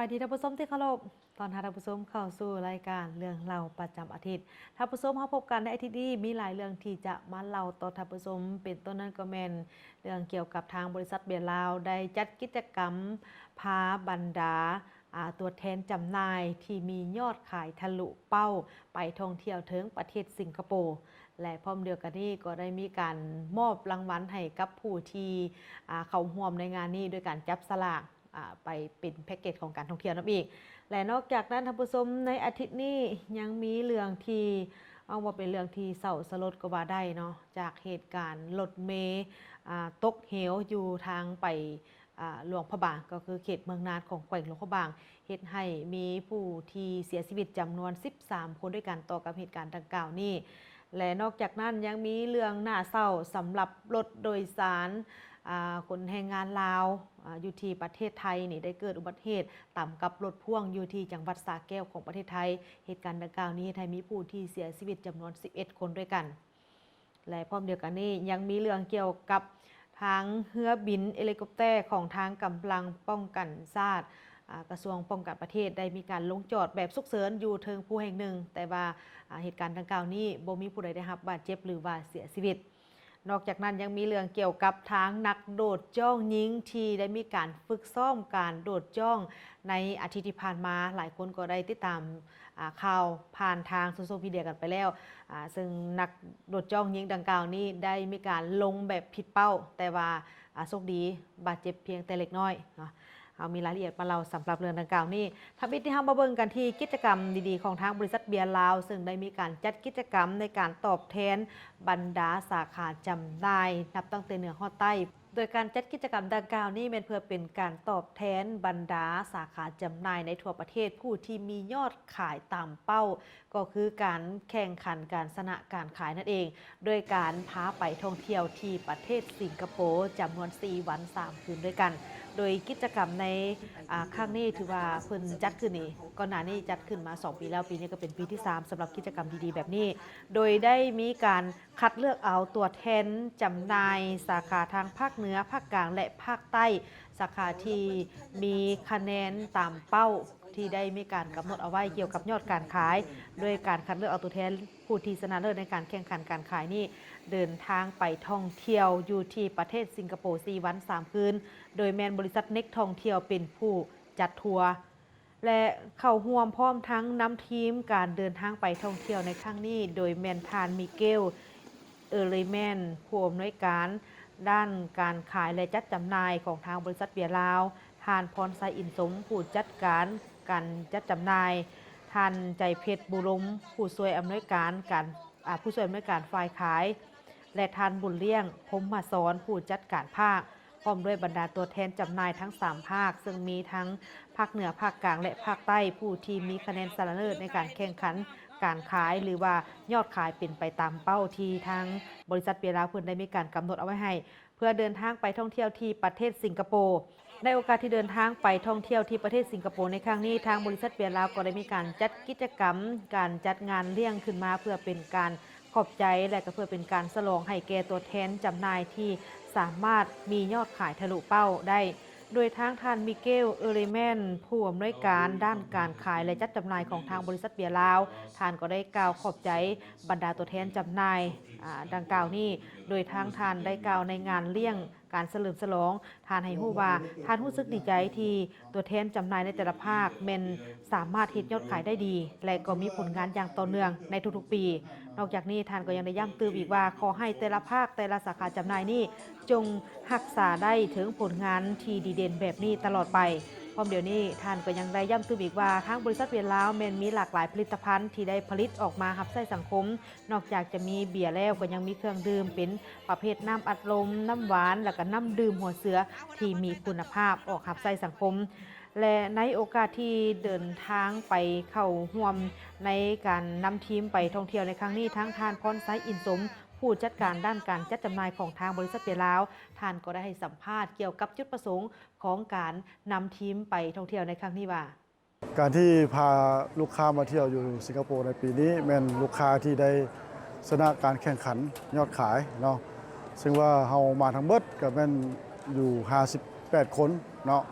ບາຍດີທ່ານຜູ້ຊົມທີ່ເຄົາລົບ, ຕ້ອນຮັບທ່ານຜູ້ຊົມເຂົ້າສູ່ລາຍການເລື່ອງເລົ່າປະຈຳອາທິດ. ທ່ານຜູ້ຊົມ, ເຮົາພົບກັນໃນອາທິດນີ້ ມີຫຼາຍເລື່ອງທີ່ຈະມາເລົ່າຕໍ່ທ່ານຜູ້ຊົມ, ເປັນຕົ້ນນັ້ນກໍແມ່ນເລື່ອງກ່ຽວກັບທາງບໍລິສັດເບຍລາວ ໄດ້ຈັດກິດຈະກຳພາບັນດາ ອາ ຕົວແທນຈຳໜ່າຍທີ່ມີຍອດຂາຍທະລຸເປົ້າໄປທ່ອງທ່ຽວເຖິງປະເທດສິງກະໂປ ແລະ ພ້ອມດຽວກັນນີ້ກໍໄດ້ມີການມອບລາງວັນໃຫ້ກັບຜູ້ທີ່ ອາ ເຂົ້າຮ່ວມໃນງານນີ້ ໂດຍການຈັບສະຫຼາກ ອາ ໄປເປັນແພັກເກດຂອງການທ່ອງທ່ຽວນຳອີກ. ແລະ ນອກຈາກນັ້ນທ່ານຜູ້ຊົມ, ໃນອາທິດນີ້ຍັງມີເລື່ອງທີ່ ເອົາ ວ່າເປັນເລື່ອງທີ່ເສົ້າສະຫຼົດກໍວ່າໄດ້ເນາະ, ຈາກເຫດການລົດເມ ອາ ຕົກເຫວຢູ່ທາງໄປ ອາ ຫຼວງພະບາງ ກໍຄືເຂດເມືອງນານຂອງແຂວງຫຼວງພະບາງ ເຮັດໃຫ້ມີຜູ້ທີ່ເສຍຊີວິດຈຳນວນສິບສາມຄົນດ້ວຍກັນຕໍ່ກັບເຫດການດັ່ງກ່າວນີ້. ແລະ ນອກຈາກນັ້ນຍັງມີເລື່ອງໜ້າເສົ້າສຳລັບລົດໂດຍສານ ອາ ຂົນແຮງງານລາວ ອາ ຢູ່ທີ່ປະເທດໄທນີ້ ໄດ້ເກີດອຸບັດເຫດຕຳກັບລົດພ່ວງຢູ່ທີ່ຈັງຫວັດສະແກ້ວຂອງປະເທດໄທ. ເຫດການດັ່ງກ່າວນີ້ເຮັດໃຫ້ມີຜູ້ທີ່ເສຍຊີວິດຈຳນວນສິບເອັດຄົນດ້ວຍກັນ. ແລະ ພ້ອມດຽວກັນນີ້ຍັງມີເລື່ອງກ່ຽວກັບທາງເຮືອບິນເອລິຄົບເຕີຂອງທາງກຳລັງປ້ອງກັນຊາດ ອາ ກະຊວງປ້ອງກັນປະເທດ ໄດ້ມີການລົງຈອດແບບສຸກເສີນຢູ່ເທິງພູແຫ່ງໜຶ່ງ, ແຕ່ວ່າ ອາ ເຫດການດັ່ງກ່າວນີ້ບໍ່ມີຜູ້ໃດໄດ້ຮັບບາດເຈັບ ຫຼືວ່າເສຍຊີວິດ. ນອກຈາກນັ້ນຍັງມີເລື່ອງກ່ຽວກັບທາງນັກໂດດຈ້ອງຍິງທີ່ໄດ້ມີການຝຶກຊ້ອມການໂດດຈ້ອງໃນອາທິດທີ່ຜ່ານມາ. ຫຼາຍຄົນກໍໄດ້ຕິດຕາມ ອາ ຂ່າວຜ່ານທາງໂຊຊຽວມີເດຍກັນໄປແລ້ວ ອາ ເຊິ່ງນັກໂດດຈ້ອງຍິງດັ່ງກ່າວນີ້ໄດ້ມີການລົງແບບຜິດເປົ້າ, ແຕ່ວ່າ ອາ ໂຊກດີບາດເຈັບພຽງແຕ່ເລັກນ້ອຍເນາະ. ເຮົາມີລາຍລະອຽດມາເລົ່າສຳລັບເລື່ອງດັ່ງກ່າວນີ້. ທຳອິດນີ້ເຮົາມາເບິ່ງກັນທີ່ກິດຈະກຳດີໆຂອງທາງບໍລິສັດເບຍລາວ ເຊິ່ງໄດ້ມີການຈັດກິດຈະກຳໃນການຕອບແທນບັນດາສາຂາຈຳໜ່າຍ ນັບຕັ້ງແຕ່ເໜືອຮອດໃຕ້. ໂດຍການຈັດກິດຈະກຳດັ່ງກ່າວນີ້ແມ່ນເພື່ອເປັນການຕອບແທນບັນດາສາຂາຈຳໜ່າຍໃນທົ່ວປະເທດ ຜູ້ທີ່ມີຍອດຂາຍຕາມເປົ້າ ກໍຄືການແຂ່ງຂັນການຊະນະການຂາຍນັ້ນເອງ, ໂດຍການພາໄປທ່ອງທ່ຽວທີ່ປະເທດສິງກະໂປຈຳນວນສີ່ວັນສາມຄືນດ້ວຍກັນ. ໂດຍກິດຈະກຳໃນ ອາ ຄັ້ງນີ້ຖືວ່າເພິ່ນຈັດຂຶ້ນນີ້ ກ່ອນໜ້ານີ້ຈັດຂຶ້ນມາສອງປີແລ້ວ, ປີນີ້ກໍເປັນປີທີສາມສຳລັບກິດຈະກຳດີໆແບບນີ້, ໂດຍໄດ້ມີການ ຄັດເລືອກເອົາຕົວແທນຈຳໜ່າຍສາຂາທາງພາກເໜືອ, ພາກກາງ ແລະ ພາກໃຕ້, ສາຂາທີ່ມີຄະແນນຕາມເປົ້າທີ່ໄດ້ມີການກຳນົດເອົາໄວ້ກ່ຽວກັບຍອດການຂາຍ, ໂດຍການຄັດເລືອກເອົາຕົວແທນຜູ້ທີ່ຊະນະເລີດໃນການແຂ່ງຂັນການຂາຍນີ້ ເດີນທາງໄປທ່ອງທ່ຽວຢູ່ທີ່ປະເທດສິງກະໂປສີ່ວັນສາມຄືນ, ໂດຍແມ່ນບໍລິສັດເນັກທ່ອງທ່ຽວເປັນຜູ້ຈັດທົວ ແລະ ເຂົ້າຮ່ວມພ້ອມທັງນຳທີມການເດີນທາງໄປທ່ອງທ່ຽວໃນຄັ້ງນີ້ ໂດຍແມ່ນທ່ານ ມິເກວ ເອີເລແມນ ຜູ້ອຳນວຍການດ້ານການຂາຍ ແລະ ຈັດຈຳໜ່າຍຂອງທາງບໍລິສັດເບຍລາວ, ທ່ານ ພອນໄຊ ອິນສົມ ຜູ້ຈັດການການຈັດຈຳໜ່າຍ, ທ່ານ ໃຈເພັດ ບູລົມ ຜູ້ຊ່ວຍອຳນວຍການການ ອາ ຜູ້ຊ່ວຍອຳນວຍການຝ່າຍຂາຍ ແລະ ທ່ານ ບຸນລ້ຽງ ພົມມະສອນ ຜູ້ຈັດການພາກ ພ້ອມດ້ວຍບັນດາຕົວແທນຈຳໜ່າຍທັງສາມພາກ ເຊິ່ງມີທັງພາກເໜືອ, ພາກກາງ ແລະ ພາກໃຕ້ ຜູ້ທີ່ມີຄະແນນຊະນະເລີດໃນການແຂ່ງຂັນການຂາຍ ຫຼືວ່າຍອດຂາຍເປັນໄປຕາມເປົ້າທີ່ທາງບໍລິສັດເບຍລາວເພິ່ນໄດ້ມີການກຳນົດເອົາໄວ້ໃຫ້ ເພື່ອເດີນທາງໄປທ່ອງທ່ຽວທີ່ປະເທດສິງກະໂປ. ໃນໂອກາດທີ່ເດີນທາງໄປທ່ອງທ່ຽວທີ່ປະເທດສິງກະໂປໃນຄັ້ງນີ້, ທາງບໍລິສັດເບຍລາວກໍໄດ້ມີການຈັດກິດຈະກຳ ການຈັດງານລ້ຽງຂຶ້ນມາ ເພື່ອເປັນການ ຂອບໃຈ ແລະ ກໍເພື່ອເປັນການສະຫຼອງໃຫ້ແກ່ຕົວແທນຈຳໜ່າຍທີ່ສາມາດມີຍອດຂາຍທະລຸເປົ້າໄດ້, ໂດຍທາງທ່ານ ມິເກວ ເອີເລແມນ ຜູ້ອຳນວຍການດ້ານການຂາຍ ແລະ ຈັດຈຳໜ່າຍຂອງທາງບໍລິສັດເບຍລາວ, ທ່ານກໍໄດ້ກ່າວຂອບໃຈບັນດາຕົວແທນຈຳໜ່າຍ ອາ ດັ່ງກ່າວນີ້, ໂດຍທາງທ່ານໄດ້ກ່າວໃນງານລ້ຽງ ການສະເຫຼີມສະຫຼອງ, ທ່ານໃຫ້ຮູ້ວ່າທ່ານຮູ້ສຶກດີໃຈທີ່ຕົວແທນຈຳໜ່າຍໃນແຕ່ລະພາກແມ່ນສາມາດເຮັດຍອດຂາຍໄດ້ດີ ແລະ ກໍມີຜົນງານຢ່າງຕໍ່ເນື່ອງໃນທຸກໆປີ. ນອກຈາກນີ້ທ່ານກໍຍັງໄດ້ຢ້ຳຕື່ມອີກວ່າ ຂໍໃຫ້ແຕ່ລະພາກ, ແຕ່ລະສາຂາຈຳໜ່າຍນີ້ ຈົ່ງຮັກສາໄດ້ເຖິງຜົນງານທີ່ດີເດັ່ນແບບນີ້ຕະຫຼອດໄປ. ພ້ອມດຽວນີ້ທ່ານກໍຍັງໄດ້ຢ້ຳຕື່ມອີກວ່າ ທາງບໍລິສັດເບຍລາວແມ່ນມີຫຼາກຫຼາຍຜະລິດຕະພັນທີ່ໄດ້ຜະລິດອອກມາຮັບໃຊ້ສັງຄົມ, ນອກຈາກຈະມີເບຍແລ້ວ ກໍຍັງມີເຄື່ອງດື່ມເປັນປະເພດນ້ຳອັດລົມ, ນ້ຳຫວານ ແລ້ວກໍນ້ຳດື່ມຫົວເສືອທີ່ມີຄຸນນະພາບອອກຮັບໃຊ້ສັງຄົມ ແລະ ໃນໂອກາດທີ່ເດີນທາງໄປເຂົ້າຮ່ວມໃນການນຳທີມໄປທ່ອງທ່ຽວໃນຄັ້ງນີ້, ທັງທ່ານ ພອນໄຊ ອິນສົມ ຜູ້ຈັດການດ້ານການຈັດຈຳໜ່າຍຂອງທາງບໍລິສັດເບຍລາວ, ທ່ານກໍໄດ້ໃຫ້ສຳພາດກ່ຽວກັບຈຸດປະສົງຂອງການນຳທີມໄປທ່ອງທ່ຽວໃນຄັ້ງນີ້ວ່າ ການທີ່ພາລູກຄ້າມາທ່ຽວຢູ່ສິງກະໂປໃນປີນີ້ ແມ່ນລູກຄ້າທີ່ໄດ້ຊະນະການແຂ່ງຂັນຍອດຂາຍເນາະ, ເຊິ່ງວ່າເຮົາມາທັງເບິດກໍແມ່ນຢູ່ຫ້າສິບແປດຄົນເນາະ,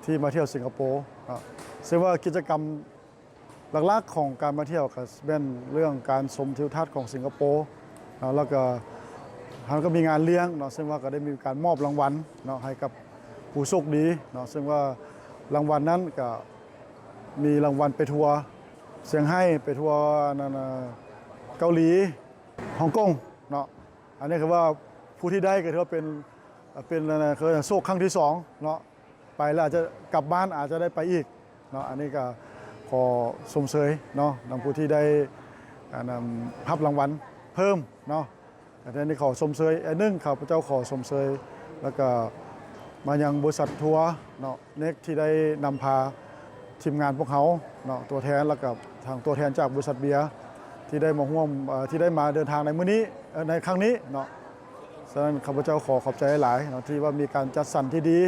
ທີ່ ທີ່ມາທ່ຽວສິງກະໂປເນາະ ເຊິ່ງວ່າກິດຈະກຳຫຼັກໆຂອງການມາທ່ຽວກໍແມ່ນເລື່ອງການຊົມທິວທັດຂອງສິງກະໂປເນາະ ແລ້ວກໍເຮົາກໍມີງານລ້ຽງເນາະ ເຊິ່ງວ່າກໍໄດ້ມີການມອບລາງວັນເນາະ ໃຫ້ກັບຜູ້ໂຊກດີເນາະ ເຊິ່ງວ່າລາງວັນນັ້ນກໍມີລາງວັນໄປທົ່ວຊຽງໄຮ້ ໄປທົ່ວອັນນັ້ນ ເກົາຫຼີ ຮົງກົງເນາະ. ອັນນີ້ຄືວ່າຜູ້ທີ່ໄດ້ກໍຖືວ່າເປັນ ເປັນ ເອີ້ນ ໂຊກຄັ້ງທີສອງເນາະ ໄປແລ້ວອາດຈະກັບບ້ານອາດຈະໄດ້ໄປອີກເນາະ. ອັນນີ້ກໍຂໍຊົມເຊີຍເນາະ ນຳຜູ້ທີ່ໄດ້ ອັນນັ້ນ ຮັບລາງວັນເພີ່ມເນາະ. ອັນນີ້ຂໍຊົມເຊີຍ ອັນໜຶ່ງ ຂ້າພະເຈົ້າຂໍຊົມເຊີຍ ແລ້ວກໍມາຍັງບໍລິສັດທົວເນາະ ເນັກ ທີ່ໄດ້ນຳພາທີມງານພວກເຮົາເນາະ ຕົວແທນ ແລ້ວກໍທາງຕົວແທນຈາກບໍລິສັດເບຍ ທີ່ໄດ້ມາຮ່ວມ ເອີ ທີ່ໄດ້ມາເດີນທາງໃນມື້ນີ້ ເອີ ໃນຄັ້ງນີ້ເນາະ. ສະນັ້ນ ຂ້າພະເຈົ້າຂໍຂອບໃຈຫຼາຍເນາະ ທີ່ວ່າມີການຈັດສັນທີ່ດີ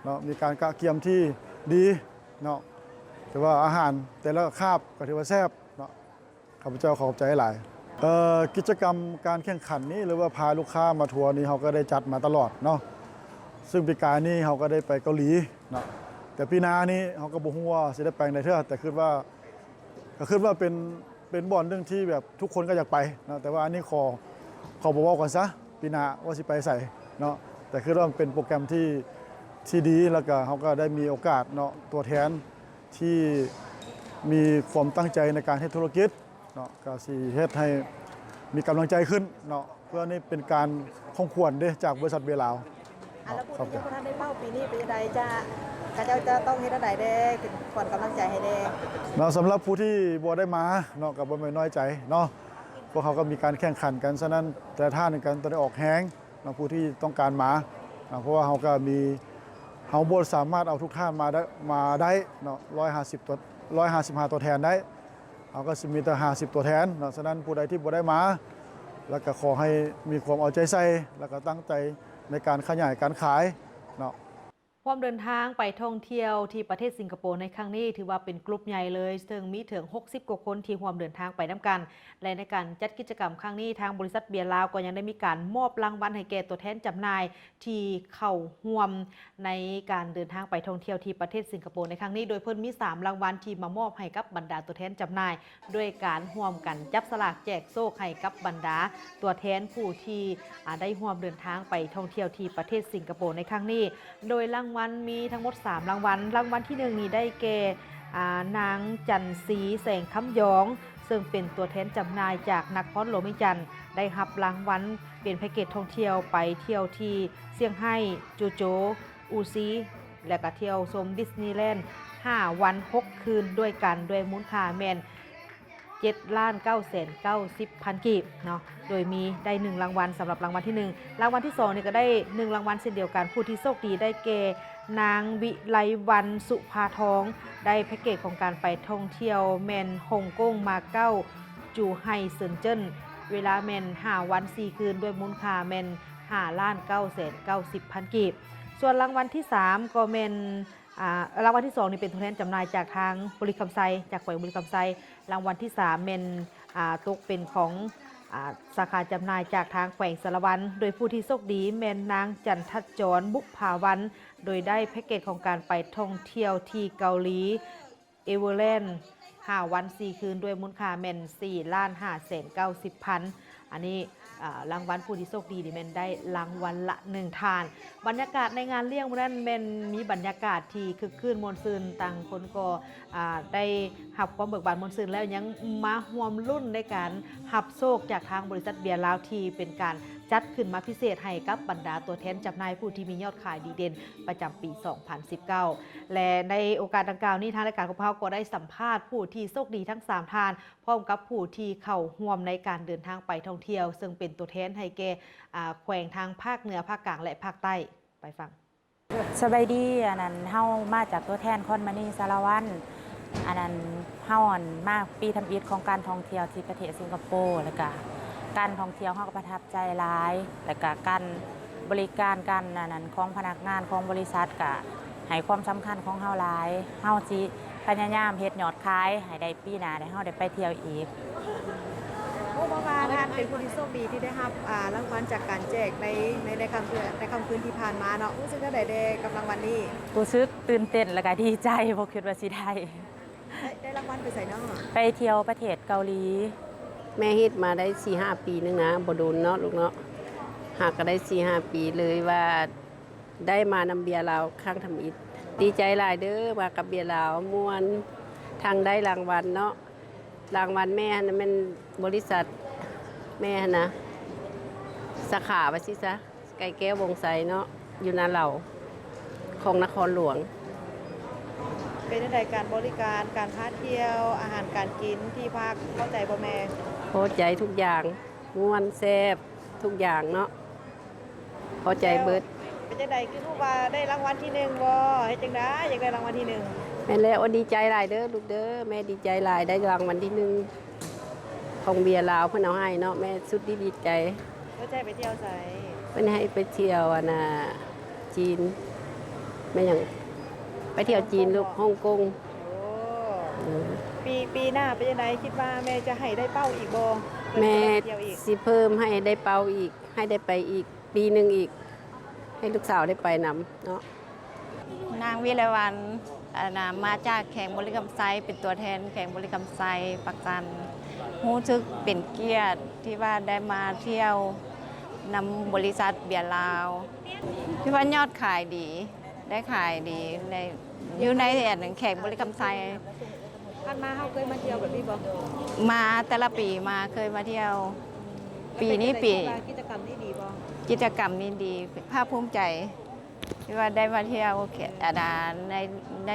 ເນາະ ມີການກະກຽມທີ່ດີເນາະ ຖືວ່າອາຫານແຕ່ລະຄາບກໍຖືວ່າແຊບເນາະ. ຂ້າພະເຈົ້າຂໍຂອບໃຈຫຼາຍ. ເອີ ກິດຈະກຳການແຂ່ງຂັນນີ້ ຫຼືວ່າພາລູກຄ້າມາທົວນີ້ ເຮົາກໍໄດ້ຈັດມາຕະຫຼອດເນາະ ເຊິ່ງປີກາຍນີ້ເຮົາກໍໄດ້ໄປເກົາຫຼີເນາະ ແຕ່ປີໜ້ານີ້ເຮົາກໍບໍ່ຮູ້ວ່າຊິໄດ້ໄປໃດເທື່ອ ແຕ່ຄິດວ່າ ກໍຄິດວ່າເປັນ ເປັນບ່ອນໜຶ່ງທີ່ແບບທຸກຄົນກໍຢາກໄປເນາະ ແຕ່ວ່າອັນນີ້ຂໍ ຂໍບໍ່ເວົ້າກ່ອນຊະ ປີໜ້າວ່າຊິໄປໃສເນາະ. ແຕ່ຄິດວ່າມັນເປັນໂປຣແກຣມທີ່ ທີ່ດີ ແລ້ວກໍເຮົາກໍໄດ້ມີໂອກາດເນາະ ຕົວແທນທີ່ມີຄວາມຕັ້ງໃຈໃນການເຮັດທຸລະກິດເນາະ ກໍຊິເຮັດໃຫ້ມີກຳລັງໃຈຂຶ້ນເນາະ ເພື່ອນີ້ເປັນການຂອງຂວັນເດ້ ຈາກບໍລິສັດເບຍລາວ. ອັນລະຜູ້ທີ່ຍັງບໍ່ທັນໄດ້ເວົ້າ ປີນີ້ເປັນຈັ່ງໃດຈະ ເຂົາເຈົ້າຈະຕ້ອງເຮັດແນວໃດແດ່ ເປັນຂວັນກຳລັງໃຈໃຫ້ແດ່ເນາະ? ສຳລັບຜູ້ທີ່ບໍ່ໄດ້ມາເນາະ ກໍບໍ່ແມ່ນນ້ອຍໃຈເນາະ ພວກເຮົາກໍມີການແຂ່ງຂັນກັນ ສະນັ້ນແຕ່ລະທ່ານກໍຕ້ອງໄດ້ອອກແຮງເນາະ ຜູ້ທີ່ຕ້ອງການມາເນາະ ເພາະວ່າເຮົາກໍມີ ເຮົາບໍ່ສາມາດເອົາທຸກທ່ານມາໄດ້ ມາໄດ້ເນາະ ຮ້ອຍຫ້າສິບຕົວ ຮ້ອຍຫ້າສິບຫ້າຕົວແທນໄດ້ ເຮົາກໍຊິມີແຕ່ຫ້າສິບຕົວແທນເນາະ. ສະນັ້ນຜູ້ໃດທີ່ບໍ່ໄດ້ມາ ແລ້ວກໍຂໍໃຫ້ມີຄວາມເອົາໃຈໃສ່ ແລ້ວກໍຕັ້ງໃຈໃນການຂະຫຍາຍການຂາຍເນາະ. ຮ່ວມເດີນທາງໄປທ່ອງທ່ຽວທີ່ປະເທດສິງກະໂປໃນຄັ້ງນີ້ ຖືວ່າເປັນກຣຸບໃຫຍ່ເລີຍ ເຊິ່ງມີເຖິງຫົກສິບກວ່າຄົນທີ່ຮ່ວມເດີນທາງໄປນຳກັນ ແລະ ໃນການຈັດກິດຈະກຳຄັ້ງນີ້ ທາງບໍລິສັດເບຍລາວກໍຍັງໄດ້ມີການມອບລາງວັນໃຫ້ແກ່ຕົວແທນຈຳໜ່າຍ ທີ່ເຂົ້າຮ່ວມໃນການເດີນທາງໄປທ່ອງທ່ຽວທີ່ປະເທດສິງກະໂປໃນຄັ້ງນີ້ ໂດຍເພິ່ນມີສາມລາງວັນທີ່ມາມອບໃຫ້ກັບບັນດາຕົວແທນຈຳໜ່າຍ ດ້ວຍການຮ່ວມກັນຈັບສະຫຼາກແຈກໂຊກໃຫ້ກັບບັນດາຕົວແທນຜູ້ທີ່ ອາ ໄດ້ຮ່ວມເດີນທາງໄປທ່ອງທ່ຽວທີ່ປະເທດສິງກະໂປໃນຄັ້ງນີ້. ໂດຍລາງວັນມີທັງໝົດສາມລາງວັນ ລາງວັນທີໜຶ່ງນີ້ໄດ້ແກ່ ອາ ນາງ ຈັນສີ ແສງຄຳຢອງ ເຊິ່ງເປັນຕົວແທນຈຳໜ່າຍຈາກນະຄອນຫຼວງວຽງຈັນ ໄດ້ຮັບລາງວັນເປັນແພັກເກັດທ່ອງທ່ຽວໄປທ່ຽວທີ່ຊຽງໄຮ້, ຈູໂຈ, ອູຊີ ແລະ ກະທ່ຽວຊົມດິສນີແລນຫ້າວັນຫົກຄືນດ້ວຍກັນ ດ້ວຍມູນຄ່າແມ່ນເຈັດລ້ານເກົ້າແສນເກົ້າສິບພັນກີບເນາະ ໂດຍມີໄດ້ໜຶ່ງລາງວັນ ສຳລັບລາງວັນທີໜຶ່ງ. ລາງວັນທີສອງນີ້ກະໄດ້ໜຶ່ງລາງວັນເຊັ່ນດຽວກັນ ຜູ້ທີ່ໂຊກດີໄດ້ແກ່ ນາງ ວິໄລວັນ ສຸພາທອງ ໄດ້ແພັກເກັດຂອງການໄປທ່ອງທ່ຽວແມ່ນຮົງກົງ, ມາເກົ້າ, ຈູໄຫ່, ເຊິນເຈິນ ເວລາແມ່ນຫ້າວັນສີ່ຄືນ ດ້ວຍມູນຄ່າແມ່ນຫ້າລ້ານເກົ້າແສນເກົ້າສິບພັນກີບ. ສ່ວນລາງວັນທີສາມກໍແມ່ນ ອາ ລາງວັນທີສອງນີ້ເປັນຕົວແທນຈຳໜ່າຍຈາກທາງບໍລິຄຳໄຊ ຈາກແຂວງບໍລິຄຳໄຊ. ລາງວັນທີສາມແມ່ນ ອາ ຕົກເປັນຂອງ ອາ ສາຂາຈຳໜ່າຍຈາກທາງແຂວງສາລະວັນ ໂດຍຜູ້ທີ່ໂຊກດີແມ່ນນາງ ຈັນທັດຈອນ ບຸບຜາວັນ ໂດຍໄດ້ແພັກເກັດຂອງການໄປທ່ອງທ່ຽວທີ່ເກົາຫຼີ ເອເວີແລນ ຫ້າວັນສີ່ຄືນ ດ້ວຍມູນຄ່າແມ່ນສີ່ລ້ານຫ້າແສນເກົ້າສິບພັນ. ອັນນີ້ ອາ ລາງວັນຜູ້ທີ່ໂຊກດີນີ້ແມ່ນໄດ້ລາງວັນລະໜຶ່ງທ່ານ. ບັນຍາກາດໃນງານລ້ຽງມື້ນັ້ນແມ່ນມີບັນຍາກາດທີ່ຄຶກຄື້ນມ່ວນຊື່ນ, ຕ່າງຄົນກໍ ອາ ໄດ້ຮັບຄວາມເບີກບານມ່ວນຊື່ນ ແລ້ວຍັງມາຮ່ວມລຸ້ນໃນການຮັບໂຊກຈາກທາງບໍລິສັດເບຍລາວ ທີ່ເປັນການຈັດຂຶ້ນມາພິເສດໃຫ້ກັບບັນດາຕົວແທນຈຳໜ່າຍຜູ້ທີ່ມີຍອດຂາຍດີເດັ່ນປະຈຳປີສອງພັນສິບເກົ້າ ແລະ ໃນໂອກາດດັ່ງກ່າວນີ້ ທາງລາຍການຂອງພວກເຮົາກໍໄດ້ສຳພາດຜູ້ທີ່ໂຊກດີທັງສາມທ່ານ ພ້ອມກັບຜູ້ທີ່ເຂົ້າຮ່ວມໃນການເດີນທາງໄປທ່ອງທ່ຽວ ເຊິ່ງເປັນຕົວແທນໃຫ້ແກ່ ອາ ແຂວງທາງພາກເໜືອ, ພາກກາງ ແລະ ພາກໃຕ້. ໄປຟັງ. ສະບາຍດີ, ອັນນັ້ນ ເຮົາມາຈາກຕົວແທນຄອນມະນີສາລະວັນ. ອັນນັ້ນ ເຮົາ ອັນ ມາປີທຳອິດຂອງການທ່ອງທ່ຽວທີ່ປະເທດສິງກະໂປ ແລ້ວກະການທ່ອງທ່ຽວເຮົາກໍປະທັບໃຈຫຼາຍ ແລ້ວກະການບໍລິການ ການ ອັນນັ້ນ ຂອງພະນັກງານຂອງບໍລິສັດກະໃຫ້ຄວາມສຳຄັນຂອງເຮົາຫຼາຍ. ເຮົາຊິພະຍາຍາມເຮັດຍອດຂາຍໃຫ້ໄດ້ ປີໜ້າໄດ້ ເຮົາໄດ້ໄປທ່ຽວອີກ. ເພາະວ່າທ່ານເປັນຜູ້ທີ່ໂຊກດີທີ່ໄດ້ຮັບ ອ່າ ລາງວັນຈາກການແຈກໃນ ໃນ ໃນຄ່ຳຄືນ ໃນຄ່ຳຄືນທີ່ຜ່ານມາເນາະ, ຮູ້ສຶກແນວໃດແດ່ກັບລາງວັນນີ້? ຮູ້ສຶກຕື່ນເຕັ້ນ ແລ້ວກະດີໃຈ ບໍ່ຄິດວ່າຊິໄດ້. ໄດ້ ໄດ້ລາງວັນໄປໃສເນາະ? ໄປທ່ຽວປະເທດເກົາຫຼີ. ແມ່ເຮັດມາໄດ້ສີ່ຫ້າປີໜຶ່ງນະ, ບໍ່ດົນເນາະລູກເນາະ, ຫາກກໍໄດ້ສີ່ຫ້າປີເລີຍວ່າ ໄດ້ມານຳເບຍລາວຄັ້ງທຳອິດ. ດີໃຈຫຼາຍເດີ້ ມາກັບເບຍລາວ ມ່ວນ ທັງໄດ້ລາງວັນເນາະ. ລາງວັນແມ່ຫັ້ນນະແມ່ນບໍລິສັດແມ່ຫັ້ນນະ ສາຂາວ່າຊີ້ຊະ ໄກ່ແກ້ວວົງໄຊເນາະ ຢູ່ນາເລົາ ຂອງນະຄອນຫຼວງ. ເປັນຈັ່ງໃດການບໍລິການ, ການພາທ່ຽວ, ອາຫານການກິນ, ທີ່ພັກ ພໍໃຈບໍ່ແມ່? ພໍໃຈທຸກຢ່າງ, ມ່ວນ, ແຊບ ທຸກຢ່າງເນາະ. ພໍໃຈເບິດ. ເປັນຈັ່ງໃດ ຄືຮູ້ວ່າໄດ້ລາງວັນທີໜຶ່ງບໍ່? ເຮັດຈັ່ງໃດຢາກໄດ້ລາງວັນທີໜຶ່ງ? ແມ່ນແລ້ວ, ໂອ້ ດີໃຈຫຼາຍເດີ້ລູກເດີ້, ແມ່ດີໃຈຫຼາຍ ໄດ້ລາງວັນທີໜຶ່ງຂອງເບຍລາວເພິ່ນເອົາໃຫ້ເນາະ, ແມ່ສຸດດີດີໃຈ. ເພິ່ນໃຫ້ໄປທ່ຽວໃສ? ເພິ່ນໃຫ້ໄປທ່ຽວ ອັນນ່າ ຈີນ. ແມ່ນຫຍັງ? ໄປທ່ຽວຈີນລູກ, ຮົງກົງ. ໂອ້ ອືມ. ປີ ປີໜ້າເປັນຈັ່ງໃດ? ຄິດວ່າແມ່ຈະໃຫ້ໄດ້ເປົ້າອີກບໍ່? ແມ່ ເພິ່ນຈະໄດ້ໄປທ່ຽວອີກ? ຊິເພີ່ມໃຫ້ໄດ້ເປົ້າອີກ. ໃຫ້ໄດ້ໄປອີກປີໜຶ່ງອີກ ໃຫ້ລູກສາວໄດ້ໄປນຳເນາະ. ນາງວິໄລວັນ ອັນນ່າ ມາຈາກແຂວງບໍລິຄຳໄຊ, ເປັນຕົວແທນແຂວງບໍລິຄຳໄຊ ປາກຊັນ. ຮູ້ສຶກເປັນກຽດທີ່ວ່າໄດ້ມາທ່ຽວນຳບໍລິສັດເບຍລາວ ທີ່ວ່າຍອດຂາຍດີ. ໄດ້ຂາຍດີ ໃນ ຢູ່ໃນ ອັນ ແຂວງບໍລິຄຳໄຊ. ຜ່ານມາເຮົາເຄີຍມາທ່ຽວແບບນີ້ບໍ່? ມາແຕ່ລະປີມາເຄີຍມາທ່ຽວ. ປີນີ້ປີ ເປັນຈັ່ງໃດ ຄິດວ່າກິດຈະກຳນີ້ດີບໍ່? ກິດຈະກຳນີ້ດີ ພາກພູມໃຈທີ່ວ່າໄດ້ມາທ່ຽວ ອັນ ໃນ ໃນ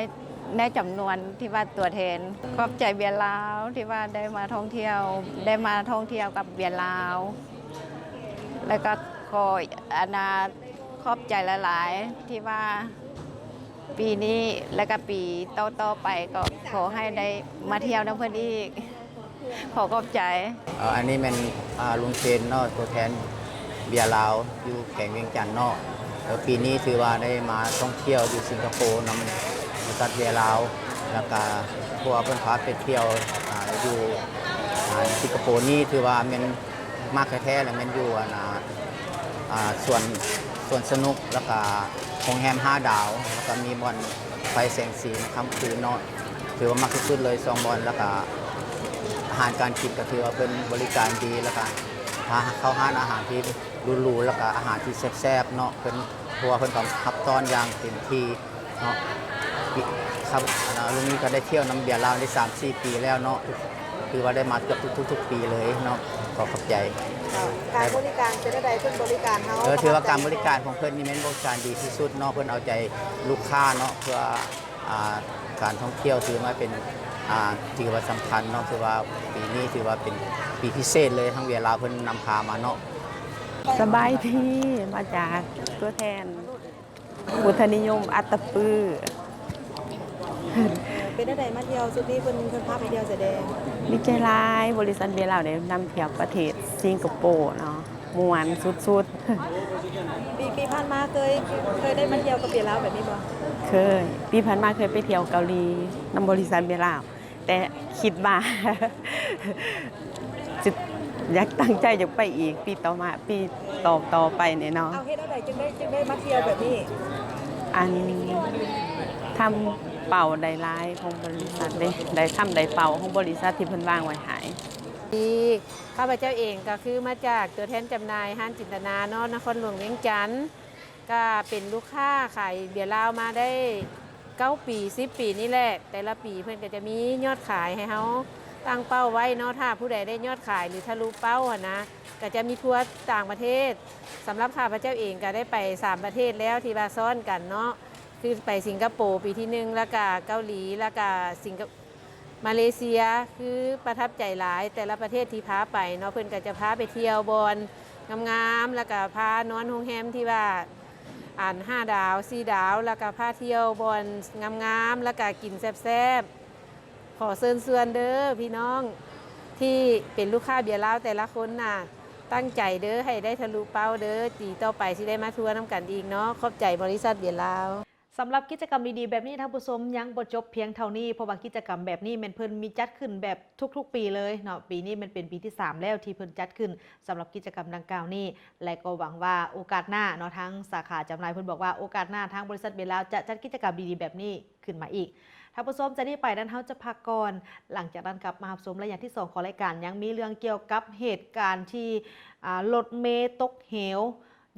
ໃນຈຳນວນທີ່ວ່າຕົວແທນ. ຂອບໃຈເບຍລາວທີ່ວ່າໄດ້ມາທ່ອງທ່ຽວ ໄດ້ມາທ່ອງທ່ຽວກັບເບຍລາວ ແລ້ວກໍຂໍ ອັນນ່າ ຂອບໃຈຫຼາຍໆ ທີ່ວ່າ ປີນີ້ ແລະກະປີຕໍ່ໆໄປ ກໍຂໍໃຫ້ໄດ້ມາທ່ຽວນຳເພິ່ນອີກ. ຂໍຂອບໃຈ. ເອີ ອັນນີ້ແມ່ນ ອາ ລຸງເຊນເນາະ ຕົວແທນເບຍລາວຢູ່ແຂວງວຽງຈັນເນາະ. ເອີ ປີນີ້ຖືວ່າໄດ້ມາທ່ອງທ່ຽວຢູ່ສິງກະໂປນຳບໍລິສັດເບຍລາວ ແລ້ວກະເພາະວ່າເພິ່ນພາໄປທ່ຽວ ອາ ຢູ່ ອາ ສິງກະໂປນີ້ ຖືວ່າແມ່ນ ມັກແທ້ໆ ແລ້ວແມ່ນຢູ່ ອັນນ່າ ອາ ສວນ ສວນສະໜຸກ ແລ້ວກະໂຮງແຮມຫ້າດາວ ແລ້ວກະມີບ່ອນໄຟແສງສີໃນຄ່ຳຄືນເນາະ ຖືວ່າມັກທີ່ສຸດເລີຍສອງບ່ອນ. ແລ້ວກະອາຫານການກິນກະຖືວ່າເພິ່ນບໍລິການດີ ແລ້ວກະພາເຂົ້າຮ້ານອາຫານທີ່ຫຼູໆ ແລ້ວກະອາຫານທີ່ແຊບໆເນາະ ເພິ່ນ ເພາະວ່າເພິ່ນກໍຮັບຕ້ອນຢ່າງເຕັມທີ່ເນາະ. ຄັບ ອາ ລຸງນີ້ກໍໄດ້ທ່ຽວນຳເບຍລາວໄດ້ສາມສີ່ປີແລ້ວເນາະ ຖືວ່າໄດ້ມາເກືອບທຸກໆປີເລີຍເນາະ. ຂໍຂອບໃຈ. ເຈົ້າ ການບໍລິການເປັນແນວໃດ? ເພິ່ນບໍລິການເຮົາ ເອີ ຖືວ່າການບໍລິການຂອງເພິ່ນນີ້ແມ່ນບໍລິການດີທີ່ສຸດເນາະ ເພິ່ນເອົາໃຈລູກຄ້າເນາະ ເພື່ອ ອາ ການທ່ອງທ່ຽວ ຖືວ່າເປັນ ອາ ຖືວ່າສຳຄັນເນາະ ຖືວ່າປີນີ້ຖືວ່າເປັນປີພິເສດເລີຍ ທາງເບຍລາວເພິ່ນນຳພາມາເນາະ. ສະບາຍດີ ມາຈາກຕົວແທນ ພຸດທະນິຍົມອັດຕະປື. ເປັນຈັ່ງໃດມາທ່ຽວຊຸດນີ້ ເພິ່ນ ເພິ່ນພາໄປທ່ຽວໃສແດ່? ດີໃຈຫຼາຍ ບໍລິສັດເບຍລາວໄດ້ນຳທ່ຽວປະເທດສິງກະໂປເນາະ ມ່ວນສຸດໆ. ປີ ປີຜ່ານມາເຄີຍ ເຄີຍໄດ້ມາທ່ຽວກັບເບຍລາວແບບນີ້ບໍ່? ເຄີຍ. ປີຜ່ານມາເຄີຍໄປທ່ຽວເກົາຫຼີນຳບໍລິສັດເບຍລາວ. ແຕ່ຄິດວ່າ ຈະ ຢາກຕັ້ງໃຈຢາກໄປອີກປີຕໍ່ມາ ປີຕໍ່ ຕໍ່ໄປນີ້ເນາະ. ເອົາ ເຮັດແນວໃດຈຶ່ງໄດ້ ຈຶ່ງໄດ້ມາທ່ຽວແບບນີ້? ອັນ ທຳເປົ້າໄດ້ຫຼາຍຂອງບໍລິສັດເດ້ ໄດ້ທຳໄດ້ເປົ້າຂອງບໍລິສັດທີ່ເພິ່ນວາງໄວ້ໃຫ້. ດີ ຂ້າພະເຈົ້າເອງກໍຄືມາຈາກຕົວແທນຈຳໜ່າຍຮ້ານຈິນຕະນາເນາະ ນະຄອນຫຼວງວຽງຈັນ. ກະເປັນລູກຄ້າຂາຍເບຍລາວມາໄດ້ເກົ້າປີ ສິບປີນີ້ແຫຼະ. ແຕ່ລະປີເພິ່ນກະຈະມີຍອດຂາຍໃຫ້ເຮົາຕັ້ງເປົ້າໄວ້ເນາະ. ຖ້າຜູ້ໃດໄດ້ຍອດຂາຍ ຫຼື ທະລຸເປົ້າຫັ້ນນະ ກະຈະມີທົວຕ່າງປະເທດ. ສຳລັບຂ້າພະເຈົ້າເອງກະໄດ້ໄປສາມປະເທດແລ້ວທີ່ວ່າຊ້ອນກັນເນາະ ຄືໄປສິງກະໂປປີທີໜຶ່ງ ລະກະເກົາຫຼີ ລະກະສິງກະ ມາເລເຊຍ ຄືປະທັບໃຈຫຼາຍ ແຕ່ລະປະເທດທີ່ພາໄປເນາະ ເພິ່ນກະຈະພາໄປທ່ຽວບ່ອນງາມໆ ລະກະພານອນໂຮງແຮມທີ່ວ່າ ອັນ ຫ້າດາວ ສີ່ດາວ ລະກະພາທ່ຽວບ່ອນງາມໆ ລະກະກິນແຊບໆ. ຂໍເຊີນຊວນເດີພີ່ນ້ອງທີ່ເປັນລູກຄ້າເບຍລາວແຕ່ລະຄົນນະ ຕັ້ງໃຈເດີ ໃຫ້ໄດ້ທະລຸເປົ້າເດີ ປີຕໍ່ໄປຊິໄດ້ມາທົວນຳກັນອີກເນາະ. ຂອບໃຈບໍລິສັດເບຍລາວ. ສຳລັບກິດຈະກຳດີໆແບບນີ້ ທ່ານຜູ້ຊົມ ຍັງບໍ່ຈົບພຽງເທົ່ານີ້ ເພາະວ່າກິດຈະກຳແບບນີ້ແມ່ນເພິ່ນມີຈັດຂຶ້ນແບບທຸກໆປີເລີຍເນາະ. ປີນີ້ແມ່ນເປັນປີທີສາມແລ້ວທີ່ເພິ່ນຈັດຂຶ້ນສຳລັບກິດຈະກຳດັ່ງກ່າວນີ້ ແລະກໍຫວັງວ່າໂອກາດໜ້າເນາະ ທາງສາຂາຈຳໜ່າຍເພິ່ນບອກວ່າໂອກາດໜ້າທາງບໍລິສັດເບລາວຈະຈັດກິດຈະກຳດີໆແບບນີ້ຂຶ້ນມາອີກ. ທ່ານຜູ້ຊົມ ຈາກນີ້ໄປນັ້ນເຮົາຈະພັກກ່ອນ ຫຼັງຈາກນັ້ນກັບມາຮັບຊົມໄລຍະທີສອງຂອງລາຍການ ຍັງມີເລື່ອງກ່ຽວກັບເຫດການທີ່ ອາ ລົດເມຕົກເຫວ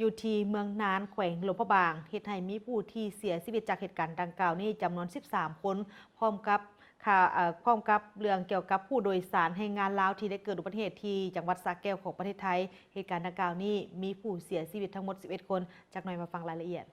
ຢູ່ທີ່ເມືອງນານ ແຂວງຫຼວງພະບາງ ເຮັດໃຫ້ມີຜູ້ທີ່ເສຍຊີວິດຈາກເຫດການດັ່ງກ່າວນີ້ຈຳນວນສິບສາມຄົນ ພ້ອມກັບ ຄ່າ ເອີ ພ້ອມກັບເລື່ອງກ່ຽວກັບຜູ້ໂດຍສານແຮງງານລາວທີ່ໄດ້ເກີດອຸບັດຕິເຫດທີ່ຈັງຫວັດສະແກ້ວຂອງປະເທດໄທ. ເຫດການດັ່ງກ່າວນີ້ມີຜູ້ເສຍຊີວິດທັງໝົດສິບເອັດຄົນ. ຈັກໜ່ອຍມາຟັງລາຍລະອຽດ.